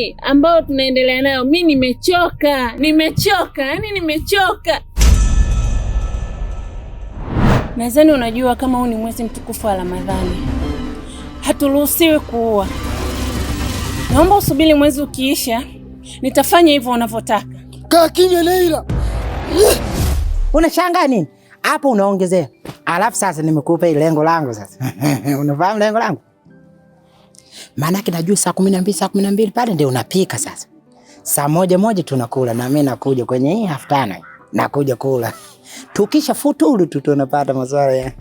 hii ambayo tunaendelea nayo, mi nimechoka, nimechoka, yani nimechoka. Nadhani unajua kama huu ni mwezi mtukufu wa Ramadhani, haturuhusiwi kuua. Naomba usubiri mwezi ukiisha, nitafanya hivyo unavyotaka. Kaa kimya Leila. Unashangaa nini hapo? Unaongezea alafu sasa nimekupa ile lengo langu sasa. Unafahamu lengo langu? Maanake najua saa 12, saa 12 pale ndio unapika sasa. Saa 1 tunakula na mimi nakuja kwenye hii 5:30 nakuja kula. Tukisha futuru tu tunapata maswala ya